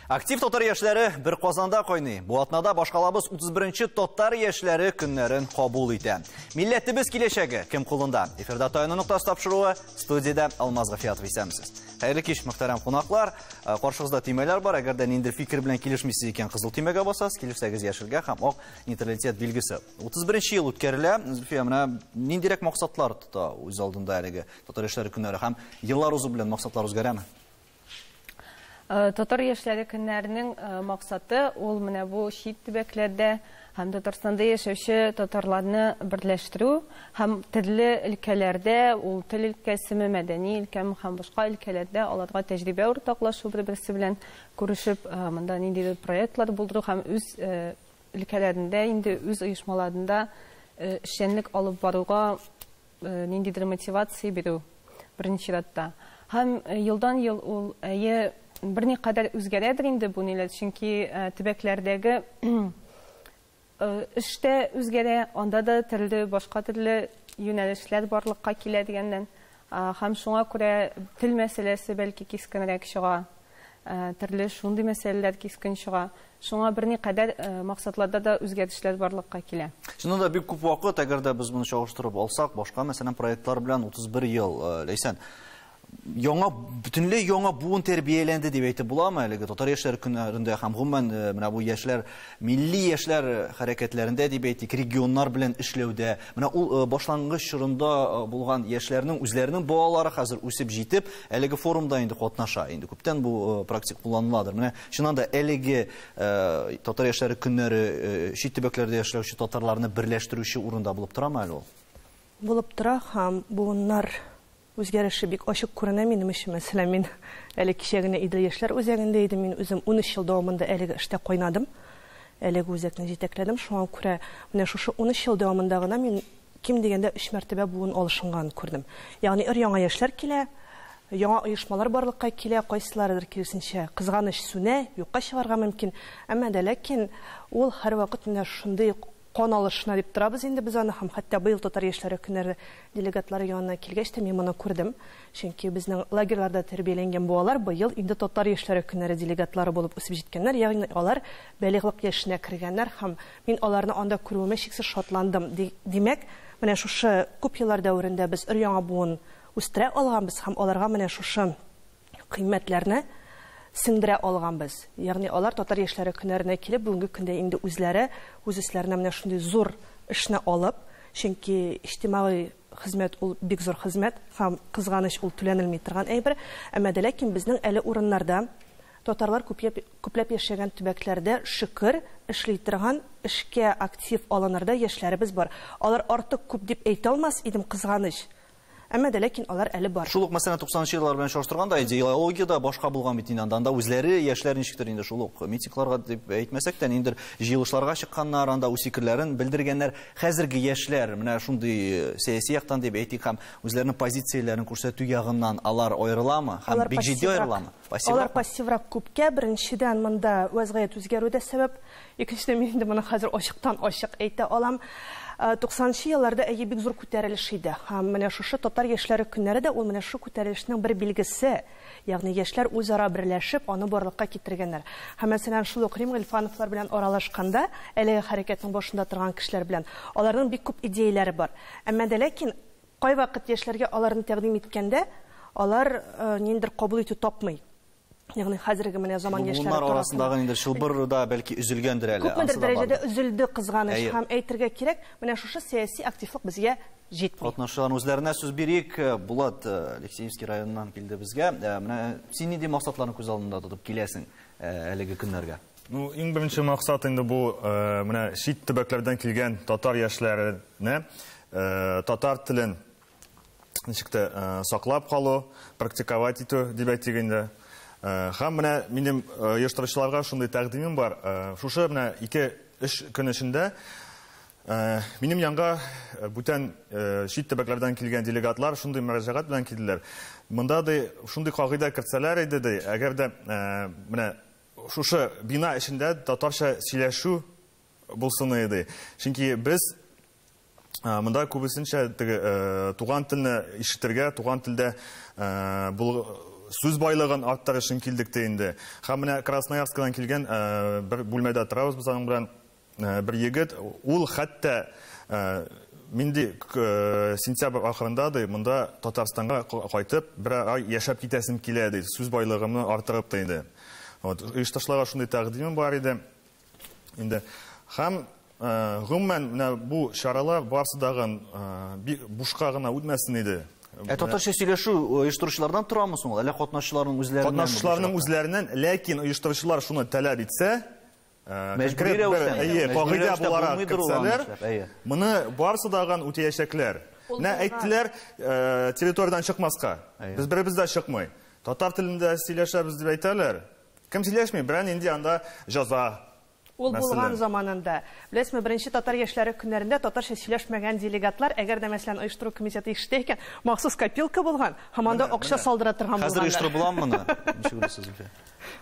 Актив татар яшьләре бер Казанда кайный. Бу атнада башкалабыз 31 татар яшьләре көннәрен кабул итә. Милләтебез киләчәге кем кулында? Эфирда Таяну ноктасы тапшыруы, студиядә Алмаз Гафиятов исәнмесез. Хәерле кич, мөхтәрәм кунаклар. Каршыгызда төймәләр бар. Әгәр дә ниндидер фикер белән килешмисез икән, кызыл төймәгә басасыз, килешсәгез яшелгә һәм ак нейтралитет билгесе. 31 ел үткәрелә. Зөлфия, менә ниндирәк максатлар тота үз алдында әлеге татар яшьләре көннәре һәм еллар узу белән максатлар үзгәрәме? Татар яшьләре көннәренең максаты ул менә бу чит төбәкләрдә һәм Татарстанда яшәүче татарларны берләштерү һәм төрле өлкәләрдә, ул тел өлкәсеме, мәдәни өлкәме һәм башка өлкәләрдә аларга тәҗрибә уртаклашу, бер-берсе белән күрешеп, монда ниндидер проектлар булдыру һәм үз өлкәләрендә инде үз оешмаларында эшчәнлек алып баруга ниндидер мотивация бирү беренче чиратта. Һәм елдан ел ул әйе берникадәр үзгәрәдер инде бу ниләр, чөнки төбәкләрдәге эш тә үзгәрә, анда да төрле башка төрле юнәлешләр барлыкка килә дигәннән. Һәм шуңа күрә тел мәсьәләсе бәлки кискенрәк чыга, төрле шундый мәсьәләләр кискен чыга. Шуңа берникадәр максатларда да үзгәрешләр барлыкка килә. Чыннан да бик күп вакыт, әгәр дә без моны чагыштырып алсак, башка, мәсәлән, проектлар белән 31 ел, Ләйсән, яңа, бөтенләй яңа буын тәрбияләнде дип әйтеп буламы әлеге татар яшьләре көннәрендә һәм гомумән менә бу яшьләр, милли яшьләр хәрәкәтләрендә дип әйтик, регионнар белән эшләүдә, менә ул башлангыч чорында булган яшьләрнең үзләренең балалары хәзер үсеп җитеп, әлеге форумда инде катнаша. Инде күптән бу практик кулланыладыр. Менә чыннан да әлеге татар яшьләре көннәре чит төбәкләрдә яшәүче татарларны берләштерүче урында булып торамы әле ул? Булып тора һәм буыннар үзгәреше бик ачык күренә минем өчен. Мәсәлән, мин әле кичә генә Идел яшьләр үзәгендә идем. Мин үзем 13 ел дәвамында әлеге эштә кайнадым. Әлеге үзәкне җитәкләдем. Шуңа күрә менә шушы 13 ел дәвамында гына мин ким дигәндә 3 мәртәбә буын алышынганын күрдем. Ягъни өр-яңа яшьләр килә, яңа оешмалар барлыкка килә, кайсыларыдыр киресенчә кызганыч сүнә, юкка чыгарга мөмкин. Әмма дә ләкин ул һәрвакыт менә шундый кан алышына дип торабыз инде без аны, һәм хәтта быел татар яшьләре көннәре делегатлары янына килгәч тә мин моны күрдем. Чөнки безнең лагерьларда тәрбияләнгән балалар быел инде татар яшьләре көннәре делегатлары булып үсеп җиткәннәр, ягъни алар балигълык яшенә кергәннәр һәм мин аларны анда күрүемә чиксез шатландым. Димәк, менә шушы күп еллар дәверендә без өр-яңа буын үстерә алганбыз һәм аларга менә шушы кыйммәтләрне сеңдерә алганбыз. Ягъни алар татар яшьләре көннәренә килеп, бүгенге көндә инде үзләре үз өсләренә менә шундый зур эшне алып, чөнки иҗтимагый хезмәт ул бик зур хезмәт һәм кызганыч ул түләнелми торган әйбер. Әмма дә ләкин безнең әле урыннарда татарлар күпләп яшәгән төбәкләрдә шөкер эшли торган, эшкә актив алынырда яшьләребез бар. Алар артык күп дип әйтә алмас идем, кызганыч. Әмма дә ләкин алар әле бар. Шул ук, мәсәлән, 90 еллар белән чагыштырганда идеология да башка булган бит инде анда. Анда үзләре яшьләр ничектер инде шул ук митингларга дип әйтмәсәк тә, ниндидер җыелышларга чыкканнар, анда үз фикерләрен белдергәннәр. Хәзерге яшьләр менә шундый сәяси яктан дип әйтик һәм үзләренең позицияләрен күрсәтү ягыннан алар аерыламы? Һәм Алар бик җитди пассиврак. аерыламы? Пассиврак. Алар пассиврак күпкә. Беренчедән, монда вәзгыять үзгәрү дә сәбәп. Икенчедән, мин инде моны хәзер ачыктан ачык әйтә алам. 90 елларда әйе бик зур күтәрелеш иде. Һәм менә шушы татар яшьләре көннәре дә ул менә шушы күтәрелешнең бер билгесе. Ягъни яшьләр үзара берләшеп, аны барлыкка китергәннәр. Һәм мәсәлән, шул ук Рим Гыйльфановлар белән аралашканда, әлеге хәрәкәтнең башында торган кешеләр белән, аларның бик күп идеяләре бар. Әмма дә ләкин кайвакыт яшьләргә аларны тәкъдим иткәндә, алар ниндидер кабул итү тапмый. Ягъни хәзерге менә заман Бу яшьләре буыннар тарафыннан. арасындагы ниндидер чылбыр да бәлки өзелгәндер әле, Күпмедер ансы да дәрәҗәдә бардыр. өзелде, кызганыч. Әйе. Һәм әйтергә кирәк, менә шушы сәяси активлык безгә җитми. Катнашучыларның үзләренә сүз бирик. Булат, Алексеевский районыннан килде безгә. Менә син нинди максатларны күз алдында тотып киләсең, әлеге көннәргә? Иң беренче максат инде бу, менә чит төбәкләрдән килгән татар яшьләренә, татар телен ничек тә, саклап калу, практиковать итү дип әйтик инде. Һәм менә минем, оештыручыларга шундый тәкъдимем бар. Шушы менә ике-өч көн эчендә, минем янга, бүтән, чит төбәкләрдән килгән делегатлар шундый мөрәҗәгать белән килделәр. Монда ди шундый кагыйдә кертсәләр иде ди, әгәр дә, менә шушы бина эчендә татарча сөйләшү булсын иде. Чөнки без, монда күбесенчә теге, туган телне ишетергә, туган телдә, Сүз байлыгын арттырыр өчен килдек тә инде. Һәм менә Красноярскидан килгән бер бүлмәдә торабыз без аның белән бер егет, ул хәтта мин ди сентябрь ахырында ди монда Татарстанга кайтып бер ай яшәп китәсем килә ди, сүз байлыгымны арттырып та инде. Вот оештыручыларга шундый тәкъдимем бар иде. Инде һәм гомумән менә бу чаралар барысы дагын бик бушка гына үтмәсен иде. Ә татарча сөйләшү оештыручылардан торамы соң ул? Әллә катнашчыларның үзләреннән? Катнашчыларның үзләреннән, ләкин оештыручылар шуны таләп итсә, мәҗбүри рәвештә, әйе, кагыйдә буларак кертсәләр, моны барысы дагын үтәячәкләр. Менә әйттеләр, территориядән чыкмаска. Без беребез дә чыкмый. Татар телендә сөйләшәбез дип әйтәләр. Кем сөйләшми? Берәр нинди анда җәза. Ул булган заманында. Беләсезме, беренче татар яшьләре көннәрендә татарча сөйләшмәгән делегатлар, әгәр дә, мәсәлән, оештыру комитеты ишетә икән, махсус копилка булган, һәм анда акча салдыра торган булганнар. Хәзер оештырып буламы моны? Ничек уйлыйсыз, Зөлфия?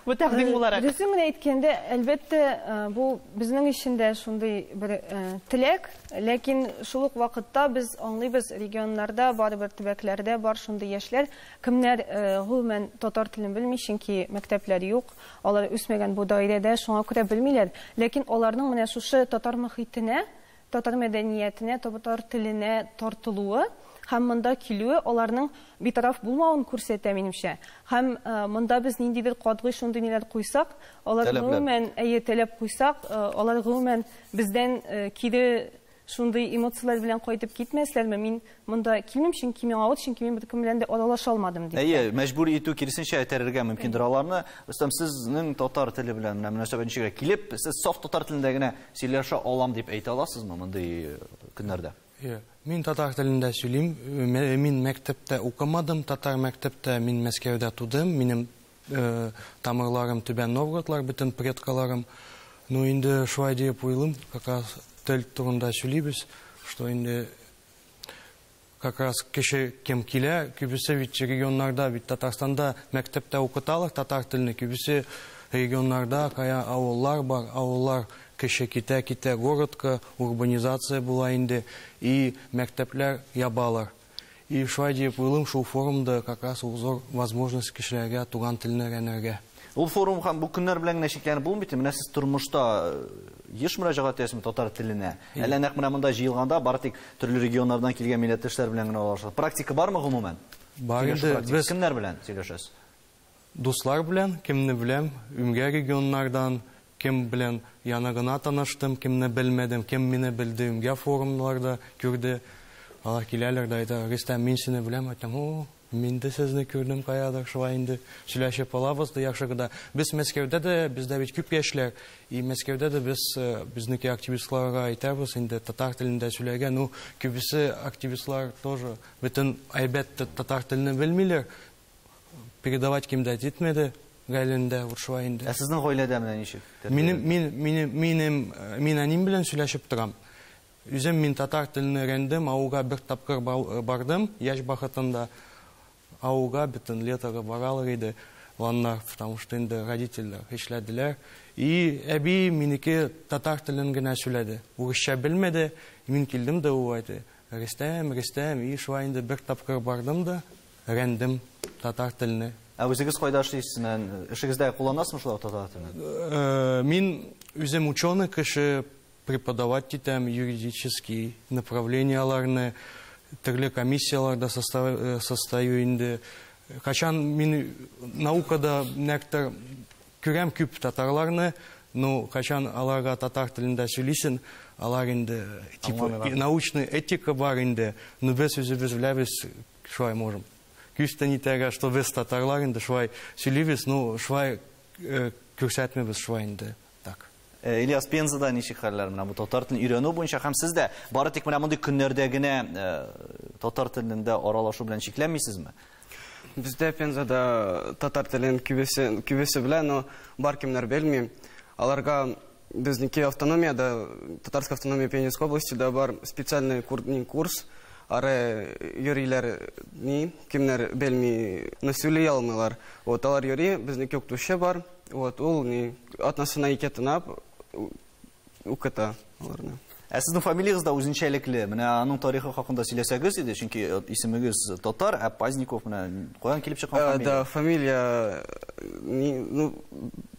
Бу тәкъдим буларак. Дөресен генә әйткәндә, әлбәттә, бу безнең өчен дә шундый бер теләк, ләкин шул ук вакытта без аңлыйбыз, регионнарда, барыбер төбәкләрдә бар шундый яшьләр, кемнәр гомумән татар телен белми, чөнки мәктәпләр юк, алар үсмәгән бу даирәдә, шуңа күрә белмиләр. Ләкин аларның менә шушы татар мөхитенә, татар мәдәниятенә, татар теленә тартылуы һәм монда килүе аларның битараф булмавын күрсәтә, минемчә. Һәм монда без ниндидер катгый шундый ниләр куйсак, алар гомумән, әйе, таләп куйсак, алар гомумән бездән кире шундый эмоцияләр белән кайтып китмәсләрме? Мин монда килмим, чөнки миңа авыр, чөнки мин беркем белән дә аралаша алмадым дип. Әйе, мәҗбүр итү киресенчә этәрергә мөмкиндер аларны. Рөстәм, сезнең татар теле белән менә мөнәсәбәт ничегрәк килеп, сез саф татар телендә генә сөйләшә алам дип әйтә аласызмы мондый көннәрдә? Әйе, мин татар телендә сөйлим. Мин мәктәптә укымадым, татар мәктәптә, мин Мәскәүдә тудым, минем тамырларым Түбән Новгородлар, бөтен предкаларым. Ну, инде шулай дип уйлыйм, как раз тел турында сөйлибез, что инде как раз кеше кем килә, күбесе бит регионнарда, бит Татарстанда мәктәптә укыталар татар телне, күбесе регионнарда, кая авыллар бар, авыллар кеше китә-китә городка, урбанизация була инде, и мәктәпләр ябалар. И шулай дип уйлыйм, шул форумда как раз ул зур возможность кешеләргә туган телне өйрәнергә. Ул форум һәм бу көннәр белән генә чикләнеп булмый бит, менә сез тормышта еш мөрәҗәгать итәсезме татар теленә? Әллә нәкъ менә монда җыелганда бары тик төрле регионнардан килгән милләттәшләр белән генә аралашасыз? Практика бармы гомумән? Бар инде, без кемнәр белән сөйләшәсез? Дуслар белән, кемне беләм, Өмгә регионнардан, кем белән яңа гына таныштым, кемне белмәдем, кем мине белде, Өмгә форумнарда күрде. Алар киләләр дә әйтә, Рөстәм, мин сине беләм, әйтәм, о, мин дә сезне күрдем каядыр, шулай инде сөйләшеп алабыз да яхшы гына. Без Мәскәүдә дә, бездә бит күп яшьләр, и Мәскәүдә дә без безнеке активистларга әйтәбез, инде татар телендә сөйләгән, ну, күбесе активистлар тоже бөтен әйбәт татар телен белмиләр, передавать кемдә җитмәде, гаиләндә вот шулай инде. Ә сезнең гаиләдә менә ничек? Мин әнием белән сөйләшеп торам. Үзем мин татар телен өйрәндем, авылга бер тапкыр бардым, яшь вакытында. Авылга бөтен летога баралар иде, ланнар, потому что инде родительләр эшләделәр. И әби минеке татар телен генә сөйләде. Урысча белмәде. Мин килдем дә ул әйтте, Рөстәм, Рөстәм, и шулай инде бер тапкыр бардым да өйрәндем татар телене. Ә үзегез кайда эшлисез? Менә эшегездә кулланасызмы шулай татар телен? Мин үзем ученый кеше, преподавать итәм юридический направленияларны, төрле комиссияларда состою инде. Качан мин наукада нәктер күрәм күп татарларны, но качан аларга татар телендә сөйлисең, алар инде, типа, Аңламыйлар. научный этика бар инде, но без үзебез беләбез, шулай можем. Күстән итәргә, что без татарлар инде шулай сөйлибез, но шулай күрсәтмибез шулай инде. Так. Ильяс, Пензада ничек хәлләр менә бу татар телен өйрәнү буенча һәм сез дә бары тик менә мондый көннәрдә генә татар телендә аралашу белән чикләнмисезме? Бездә Пензада татар телен күбесе белә, но бар кемнәр белми. Аларга безнеке автономиядә, Татарская автономия Пензенской области да бар специальный курс. Ары йөриләр ни, кемнәр белми, но сөйли алмыйлар. Вот алар йөри, безнеке укытучы бар. Вот ул ни атнасына ике тынап укыта аларны. Ә сезнең фамилиягез дә үзенчәлекле. Менә аның тарихы хакында сөйләсәгез иде, чөнки исемегез татар, ә Поздняков менә каян килеп чыккан фамилия? Да, фамилия, ну,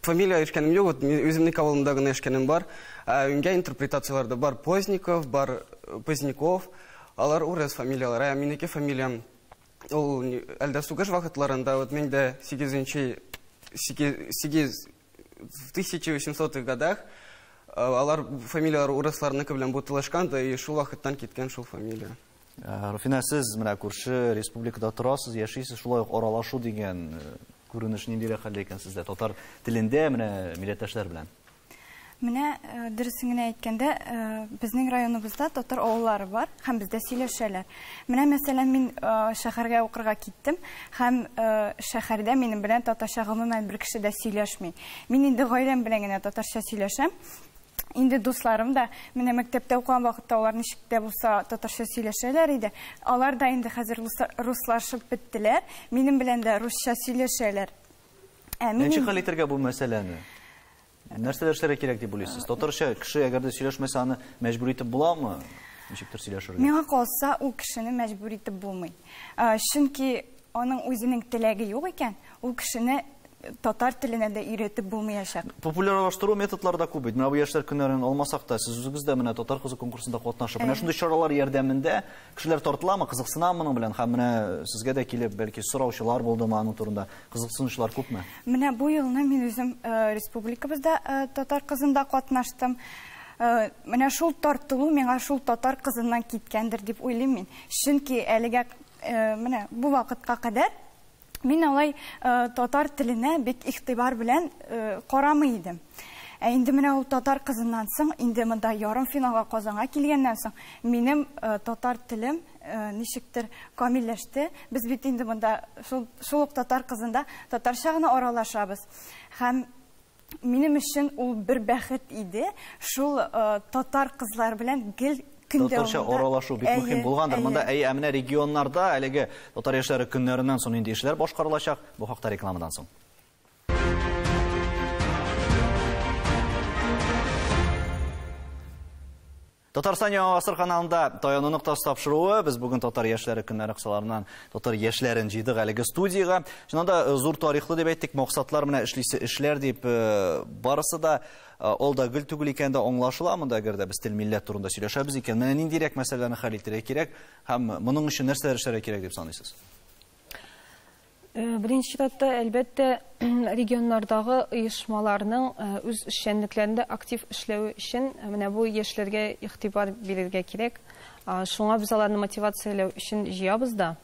фамилия ишкәнем юк, вот үземнең авылымда гына ишкәнем бар. Үнгә интерпретацияләр дә бар. Поздников, бар Поздняков. Алар урыс фамилияләре. Ә минеке фамилиям ул әлдә сугыш вакытларында, вот мин дә сигезенче, сигез, в 1800-х годах алар фамилияләр урысларныкы белән бутылышкан да, и шул вакыттан киткән шул фамилия. Руфина, сез менә күрше республикада торасыз, яшисез, шулай ук аралашу дигән күренеш ниндирәк хәлдә икән сездә татар телендә менә милләттәшләр белән? Менә дөресен генә әйткәндә, безнең районыбызда татар авыллары бар һәм бездә сөйләшәләр. Менә мәсәлән, мин шәһәргә укырга киттем һәм шәһәрдә минем белән татарча гомумән бер кеше дә сөйләшми. Мин инде гаиләм белән генә татарча сөйләшәм. Инде дусларым да, менә мәктәптә укыган вакытта алар ничек тә булса татарча сөйләшәләр иде. Алар да инде хәзер руслашып беттеләр. Минем белән дә русча сөйләшәләр. Ничек хәл итәргә бу мәсьәләне? Нәрсәләр эшләргә кирәк дип уйлыйсыз? Татарча кеше әгәр дә сөйләшмәсә, аны мәҗбүр итеп буламы? Ничектер сөйләшергә? Миңа калса, ул кешене мәҗбүр итеп булмый. Чөнки аның үзенең теләге юк икән, ул кешене татар теленә дә өйрәтеп булмаячак. Популярлаштыру методлары да күп бит. Менә бу яшьләр көннәрен алмасак та, сез үзегез дә менә татар кызы конкурсында катнашып, менә шундый чаралар ярдәмендә кешеләр тартыламы, кызыксынамы моның белән? Һәм менә сезгә дә килеп, бәлки сораучылар булдымы аның турында? Кызыксынучылар күпме? Менә бу елны мин үзем республикабызда татар кызында катнаштым. Менә шул тартылу миңа шул татар кызыннан киткәндер дип уйлыйм мин. Чөнки әлегә менә бу вакытка кадәр мин алай татар теленә бик игътибар белән карамый идем. Ә инде менә ул татар кызыннан соң, инде монда ярым финалга Казанга килгәннән соң, минем татар телем ничектер камилләште. Без бит инде монда шул ук татар кызында татарча гына аралашабыз. Һәм минем өчен ул бер бәхет иде, шул татар кызлар белән гел көн Татарча дәвамында. аралашу бик мөһим булгандыр. Монда, әй, ә менә регионнарда әлеге татар яшьләре көннәреннән соң нинди эшләр башкарылачак? Бу хакта рекламадан соң. Татарстан Яңа Гасыр каналында Таяну ноктасы тапшыруы. Без бүген татар яшьләре көннәре кысаларыннан татар яшьләрен җыйдык әлеге студиягә. Чыннан да зур тарихлы дип әйттек, максатлар менә эшлисе эшләр дип барысы да ул да гөл түгел икән дә аңлашыла. Монда әгәр дә без тел милләт турында сөйләшәбез икән, менә ниндирәк мәсьәләләрне хәл итәргә кирәк һәм моның өчен нәрсәләр эшләргә кирәк дип саныйсыз? Беренче чиратта, әлбәттә, регионнардагы оешмаларның үз эшчәнлекләрендә актив эшләве өчен менә бу яшьләргә игътибар бирергә кирәк. Шуңа без аларны мотивацияләү өчен җыябыз да.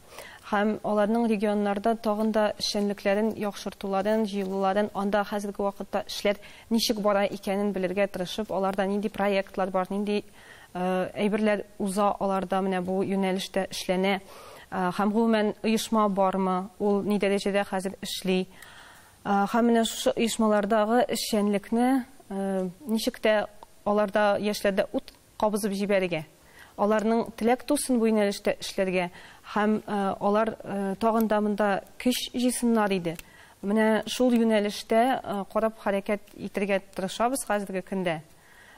Һәм аларның регионнарда тагын да эшчәнлекләрен яхшыртуларын, җыелуларын, анда хәзерге вакытта эшләр ничек бара икәнен белергә тырышып, аларда нинди проектлар бар, нинди әйберләр уза аларда менә бу юнәлештә эшләнә. Һәм гомумән оешма бармы, ул ни дәрәҗәдә хәзер эшли. Һәм менә шушы оешмалардагы эшчәнлекне ничек тә аларда яшьләрдә ут кабызып җибәрергә. Аларның теләк тусын бу юнәлештә эшләргә һәм алар тагын да монда көч җыйсыннар иде. Менә шул юнәлештә карап хәрәкәт итәргә тырышабыз хәзерге көндә.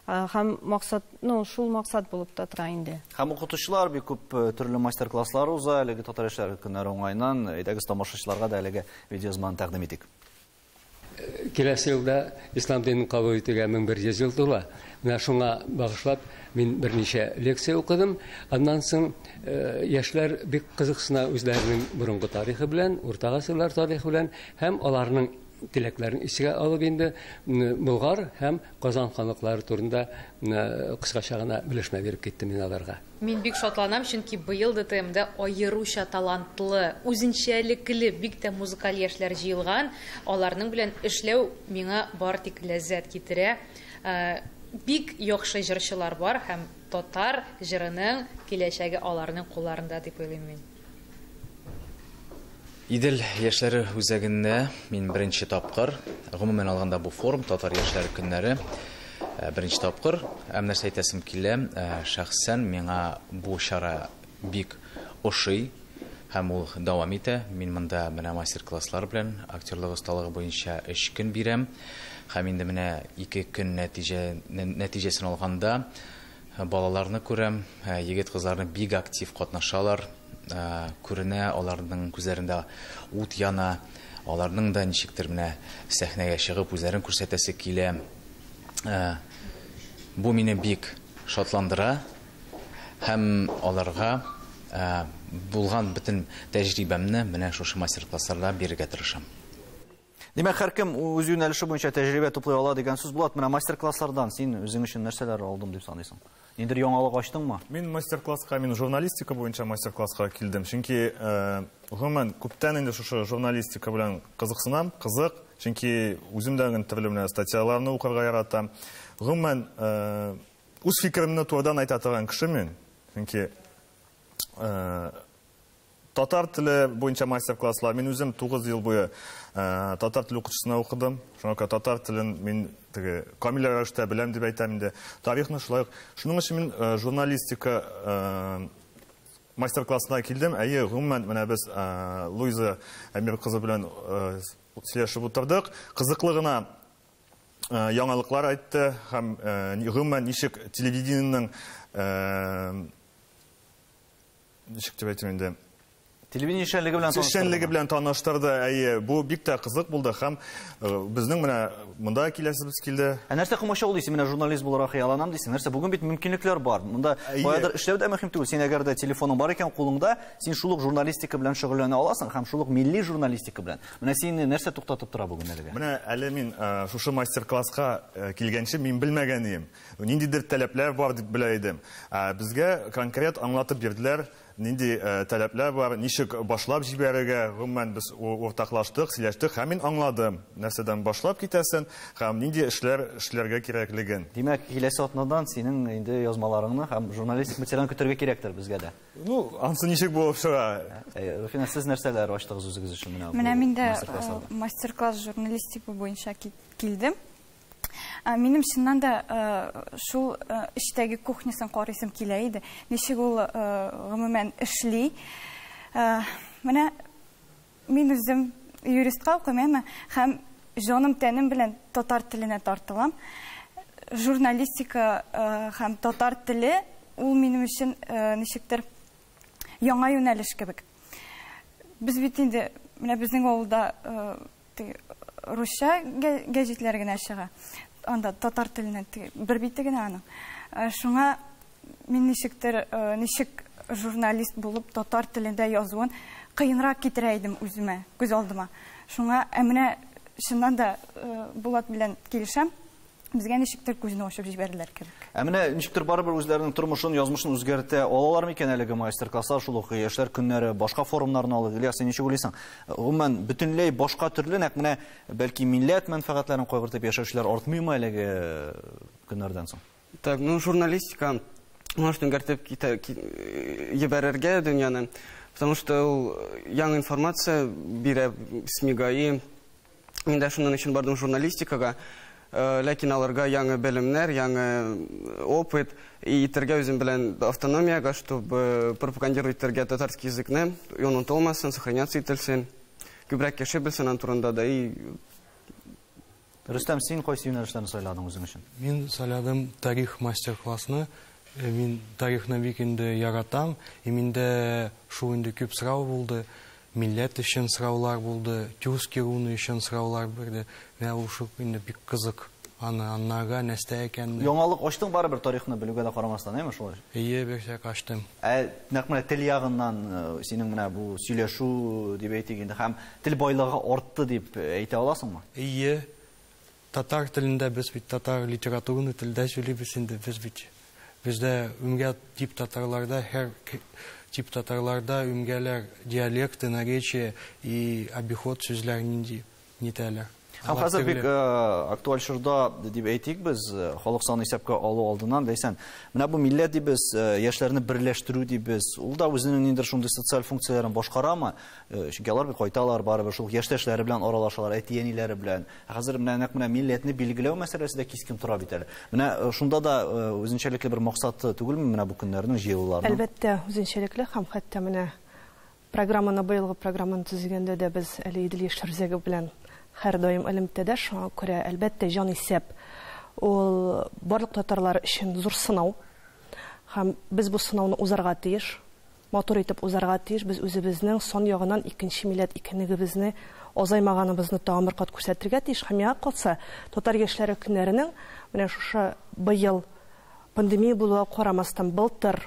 Һәм максат, ну, шул максат булып та тора инде. Һәм укытучылар бик күп төрле мастер-класслар уза, әлеге татар яшьләре көннәре уңаеннан, әйдәгез тамашачыларга да әлеге видеоязманы тәкъдим итик. Киләсе елда ислам динен кабул итүгә мең бер йөз ел тула. Менә шуңа багышлап мин берничә лекция укыдым. Аннан соң яшьләр бик кызыксына үзләренең борынгы тарихы белән, урта гасырлар тарихы белән һәм аларның теләкләрен искә алып инде Болгар һәм Казан ханлыклары турында кыскача гына белешмә биреп киттем мин аларга. Мин бик шатланам, чөнки быел Д Т М-да аеруча талантлы, үзенчәлекле, бик тә музыкаль яшьләр җыелган. Аларның белән эшләү миңа бар тик ләззәт китерә. Бик яхшы җырчылар бар һәм татар җырының киләчәге аларның кулларында дип уйлыйм мин. Идел яшьләре үзәгендә мин беренче тапкыр, гомумән алганда бу форум татар яшьләре көннәре беренче тапкыр. Һәм нәрсә әйтәсем килә, шәхсән миңа бу чара бик ошый һәм ул дәвам итә. Мин монда менә мастер-класслар белән актерлык осталыгы буенча 3 көн бирәм. Һәм инде менә 2 көн нәтиҗәсен алганда Балаларны күрәм, егет-кызларны бик актив катнашалар. Күренә, аларның күзләрендә ут яна, аларның да ничектер менә сәхнәгә чыгып үзләрен күрсәтәсе килә. Бу мине бик шатландыра һәм аларга булган бөтен тәҗрибәмне менә шушы мастер-классларда бирергә тырышам. Димәк, һәркем үз юнәлеше буенча тәҗрибә туплый ала дигән сүз була. Менә мастер-класслардан син үзең өчен нәрсәләр алдым дип саныйсың? Ниндидер яңалык ачтыңмы? Мин мастер-класска, мин журналистика буенча мастер-класска килдем. Чөнки гомумән күптән инде шушы журналистика белән кызыксынам, кызык. Чөнки үзем дә төрле менә статьяларны укырга яратам. Гомумән үз фикеремне турыдан әйтә торган кеше мин. Чөнки татар теле буенча мастер-класслар. Мин үзем 9 ел буе татар теле укытучысына укыдым. Шуңа күрә татар телен мин теге камил рәвештә беләм дип әйтәм инде. Тарихны шулай ук. Шуның өчен мин журналистика мастер-классына килдем. Әйе, гомумән менә без Луиза Әмир кызы белән сөйләшеп утырдык. Кызыклы гына яңалыклар әйтте һәм гомумән ничек телевидениенең ничек дип әйтим инде, телевидение эшчәнлеге белән таныштырды. Эшчәнлеге белән таныштырды. Әйе, бу бик тә кызык булды һәм безнең менә монда киләсебез килде. Ә нәрсә комачаулый дисең? Менә журналист буларак хыялланам дисең. Нәрсә, бүген бит мөмкинлекләр бар. Монда каядыр эшләү дә мөһим түгел. Син әгәр дә телефоның бар икән кулыңда, син шул ук журналистика белән шөгыльләнә аласың һәм шул ук милли журналистика белән. Менә сине нәрсә туктатып тора бүген әлегә? Менә әле мин шушы мастер-класска килгәнче мин белмәгән идем. Ниндидер таләпләр бар дип белә идем. Безгә конкрет аңлатып бирделәр, нинди таләпләр бар, ничек башлап җибәрергә, гомумән без уртаклаштык, сөйләштек һәм мин аңладым, нәрсәдән башлап китәсен һәм нинди эшләр эшләргә кирәклеген. Димәк, киләсе атнадан синең инде язмаларыңны һәм журналистик материалын көтәргә кирәктер безгә дә. Ну, ансы ничек булып чыга? Руфина, сез нәрсәләр ачтыгыз үзегез өчен менә? Менә мин дә мастер-класс журналистика буенча килдем. Минем чыннан да шул эштәге кухнясын карыйсым килә иде. Ничек ул гомумән эшли. Менә мин үзем юристка укыйм, әмма һәм җаным тәнем белән татар теленә тартылам. Журналистика һәм татар теле ул минем өчен ничектер яңа юнәлеш кебек. Без бит инде менә безнең авылда русча гәҗитләр генә чыга. Анда татар теленә бер бите генә аның. Шуңа мин ничектер ничек журналист булып татар телендә язуын кыенрак китерә идем үземә, күз алдыма. Шуңа менә чыннан да Булат белән килешәм. Безгә ничектер күзне ачып җибәрделәр кебек. Ә менә ничектер барыбер үзләренең тормышын, язмышын үзгәртә алалар микән әлеге мастер-класслар, шул ук яшьләр көннәре, башка форумнарны алып, Ильяс, син ничек уйлыйсың? Гомумән, бөтенләй башка төрле, нәкъ менә бәлки милләт мәнфәгатьләрен кайгыртып яшәүчеләр артмыймы әлеге көннәрдән соң? Так, ну, журналистика может үзгәртеп җибәрергә дөньяны, потому что ул яңа информация бирә СМИга, и мин дә шуннан өчен бардым журналистикага. Ләкин аларга яңа белемнәр, яңа опыт и итәргә үзем белән автономиягә, чтобы пропагандировать итәргә татарский языкны, и он онытылмасын, сохраняться ителсен, күбрәк кеше белсен аның турында да. И Рөстәм, син кайсы юнәлешләрне сайладың үзең өчен? Мин сайладым тарих мастер-классны. Мин тарихны бик инде яратам, и миндә шул инде күп сорау булды. Милләт өчен сораулар булды, тюркский руны өчен сораулар бирде. Менә ул шул инде бик кызык. Аны аннарга нәрсә икәнен. Яңалык ачтың барыбер тарихны белүгә дә карамастан, әйме шулай? Әйе, берсәк ачтым. Ә нәкъ менә тел ягыннан синең менә бу сөйләшү дип әйтик инде һәм тел байлыгы артты дип әйтә аласыңмы? Әйе. Татар телендә без бит татар литератураны телдә сөйлибез инде, без бит. Бездә үмгә тип татарларда һәр тип татарларда үмгәләр диалекты, наречие и обиход сүзләр нинди нитәләр. Һәм хәзер бик актуаль чорда дип әйтик без, халык саны исәпкә алу алдыннан, Ләйсән, менә бу милләт дибез, яшьләрне берләштерү дибез, ул да үзенең ниндидер шундый социаль функцияләрен башкарамы? Чөнки алар бит кайталар, барыбер шул яшьтәшләре белән аралашалар, әти-әниләре белән. Ә хәзер менә нәкъ менә милләтне билгеләү мәсьәләсе дә кискен тора бит әле. Менә шунда да үзенчәлекле бер максаты түгелме менә бу көннәрнең җыелуларының? Әлбәттә, үзенчәлекле һәм хәтта менә программаны, быелгы программаны төзегәндә дә без әле Идел яшьләр үзәге белән һәр даим элемтәдә, шуңа күрә, әлбәттә, җан исәп ул барлык татарлар өчен зур сынау. Һәм без бу сынауны узарга тиеш, матур итеп узарга тиеш. Без үзебезнең сан ягыннан икенче милләт икәнлегебезне, азаймаганыбызны тагын бер кат күрсәтергә тиеш. Һәм миңа калса, татар яшьләре көннәренең менә шушы быел пандемия булуга карамастан, былтыр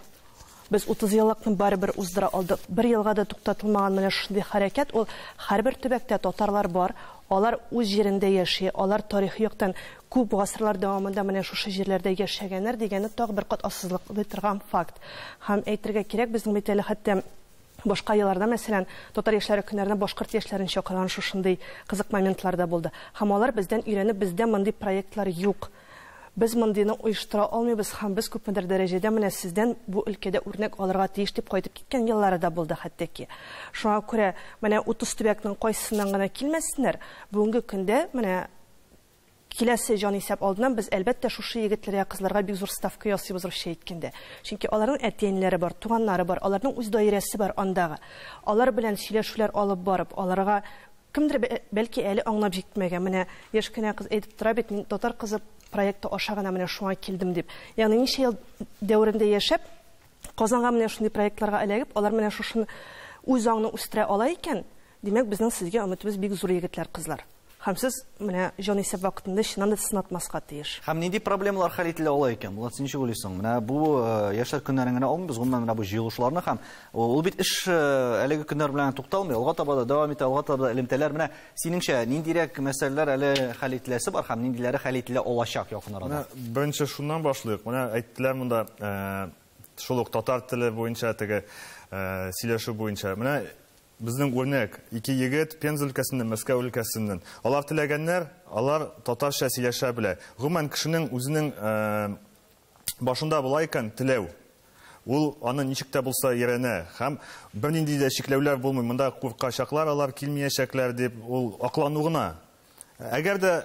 без 30 еллыкны барыбер уздыра алдык. Бер елга да туктатылмаган менә шундый хәрәкәт, ул һәрбер төбәктә татарлар бар, алар үз җирендә яши, алар тарихи яктан күп гасырлар дәвамында менә шушы җирләрдә яшәгәннәр дигәнне тагы бер кат ассызыклый торган факт. Һәм әйтергә кирәк, безнең бит әле хәтта башка елларда, мәсәлән, татар яшьләре көннәренә башкорт яшьләрен чакырган шушындый кызык моментлар да булды. Һәм алар бездән өйрәнеп, бездә мондый проектлар юк. Без мондыйны оештыра алмыйбыз һәм без күпмедер дәрәҗәдә менә сездән бу өлкәдә үрнәк алырга тиеш дип кайтып киткән еллары да булды хәтта ки. Шуңа күрә менә 30 төбәкнең кайсысыннан гына килмәсеннәр, бүгенге көндә менә киләсе җанисәп алдыннан без әлбәттә шушы егетләргә, кызларга бик зур ставка ясыйбыз русча әйткәндә. Чөнки аларның әти-әниләре бар, туганнары бар, аларның үз даирәсе бар андагы. Алар белән сөйләшүләр алып барып, аларга кемдер бәлки әле аңлап җитмәгән. Менә яшь кенә кыз әйтеп тора бит, мин татар кызы проекты аша гына менә шуңа килдем дип. Ягъни ничә ел дәверендә яшәп, Казанга менә шундый проектларга эләгеп, алар менә шушыны үз аңны үстерә ала икән, димәк, безнең сезгә өметебез бик зур, егетләр, кызлар. Һәм сез менә җанисәп вакытында чыннан да сынатмаска тиеш. Һәм нинди проблемалар хәл ителә ала икән? Булат, син ничек уйлыйсың? Менә бу яшьләр көннәрен генә алмыйбыз, гомумән менә бу җыелышларны һәм ул бит эш әлеге көннәр белән тукталмый, алга таба да дәвам итә, алга таба да элемтәләр. Менә синеңчә ниндирәк мәсьәләләр әле хәл ителәсе бар һәм ниндиләре хәл ителә алачак якын арада? Менә беренче шуннан башлыйк. Менә әйттеләр монда шул ук татар теле буенча теге сөйләшү буенча. Менә безнең үрнәк ике егет Пенза өлкәсеннән, Мәскәү өлкәсеннән. Алар теләгәннәр, алар татарча сөйләшә белә. Гомумән кешенең үзенең башында була икән теләү. Ул аны ничек тә булса өйрәнә. Һәм бернинди дә чикләүләр булмый. Монда куркачаклар, алар килмәячәкләр дип ул аклану гына. Әгәр дә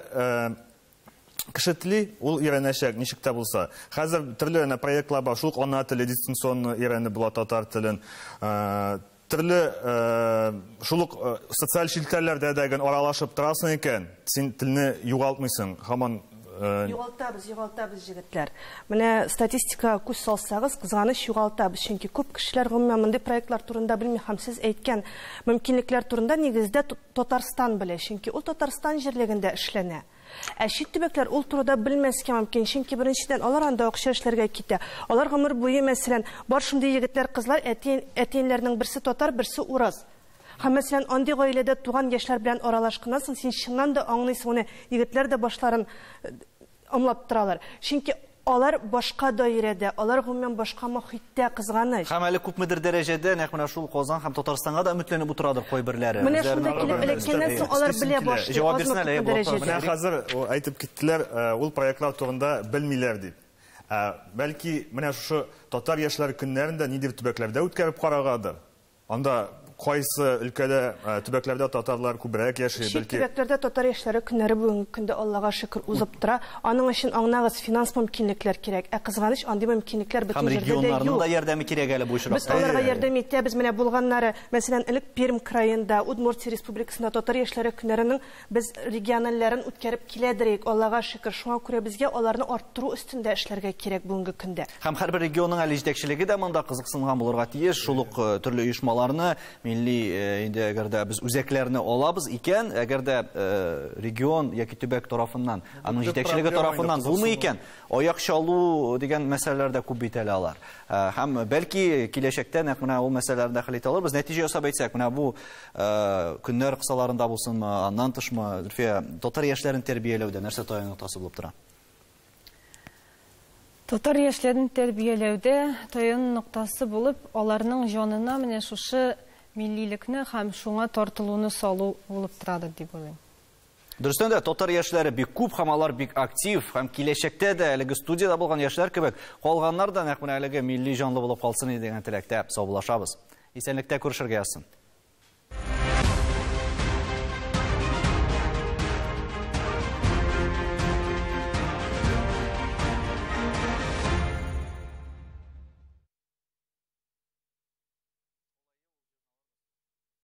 кеше тели, ул өйрәнәчәк ничек тә булса. Хәзер төрле әнә проектлар бар. Шул ук ана теле дистанционно өйрәнеп була татар телен. Төрле шул ук социаль челтәрләрдә дә гел аралашып торасың икән, син телне югалтмыйсың. Һаман Югалтабыз, югалтабыз, егетләр. Менә статистикага күз салсагыз, кызганыч югалтабыз, чөнки күп кешеләр гомумән мондый проектлар турында белми һәм сез әйткән мөмкинлекләр турында нигездә Татарстан белә, чөнки ул Татарстан җирлегендә эшләнә. Ә чит төбәкләр ул турыда белмәскә мөмкин, чөнки беренчедән алар анда акча эшләргә китә. Алар гомер буе, мәсәлән, бар шундый егетләр, кызлар, әти-әниләрнең берсе татар, берсе урыс. Һәм, мәсәлән, андый гаиләдә туган яшьләр белән аралашканнан соң син чыннан да аңлыйсың, менә егетләр дә башларын ымлап торалар. Чөнки алар башка даирәдә, алар гомумән башка мохиттә, кызганыч. Һәм әле күпмедер дәрәҗәдә нәкъ менә шул Казан һәм Татарстанга да өметләнеп утырадыр кайберләре. Менә шунда килеп эләккәннән соң алар белә башлый, Җавап бирсен әле, дәрәҗәдә. Менә хәзер әйтеп киттеләр, ул проектлар турында белмиләр дип. Бәлки менә шушы татар яшьләр көннәрендә ниндидер төбәкләрдә үткәреп карагадыр. Анда кайсы өлкәдә, төбәкләрдә татарлар күбрәк яши, Чит бәлки төбәкләрдә татар яшьләре көннәре бүгенге көндә Аллага шөкер узып тора. Аның өчен аңнагыз, финанс мөмкинлекләр кирәк. Ә кызганыч, андый мөмкинлекләр бөтен Һәм җирдә дә регионнарның юк. да ярдәме кирәк әле бу очракта. Без аларга ярдәм итәбез. Менә булганнары, мәсәлән, элек Пермь краенда, Удмуртия республикасында татар яшьләре көннәренең без региональләрен үткәреп киләдерик, Аллага шөкер. Шуңа күрә безгә аларны арттыру өстендә эшләргә кирәк бүгенге көндә. Һәм һәрбер регионның әле җитәкчелеге дә монда кызыксынган булырга тиеш. Шул ук төрле оешмаларны, милли инде әгәр дә без үзәкләрне алабыз икән, әгәр дә регион яки төбәк тарафыннан, аның Төп җитәкчелеге проблема инде тарафыннан булмый кызыксыну. икән, аяк чалу дигән мәсьәләләр дә күп бит әле алар. Һәм бәлки киләчәктә нәкъ менә ул мәсьәләләрне дә хәл итә алырбыз. Нәтиҗә ясап әйтсәк, менә бу көннәр кысаларында булсынмы, аннан тышмы, Зөлфия, татар яшьләрен тәрбияләүдә нәрсә таяну ноктасы булып тора? Татар яшьләрен тәрбияләүдә таяну ноктасы булып, аларның җанына менә шушы миллилекне һәм шуңа тартылуны салу булып торадыр дип уйлыйм. Дөрестән дә татар яшьләре бик күп һәм алар бик актив һәм киләчәктә дә әлеге студияда булган яшьләр кебек калганнар да нәкъ менә әлеге милли җанлы булып калсын иде дигән теләктә саубуллашабыз. Исәнлектә күрешергә язсын.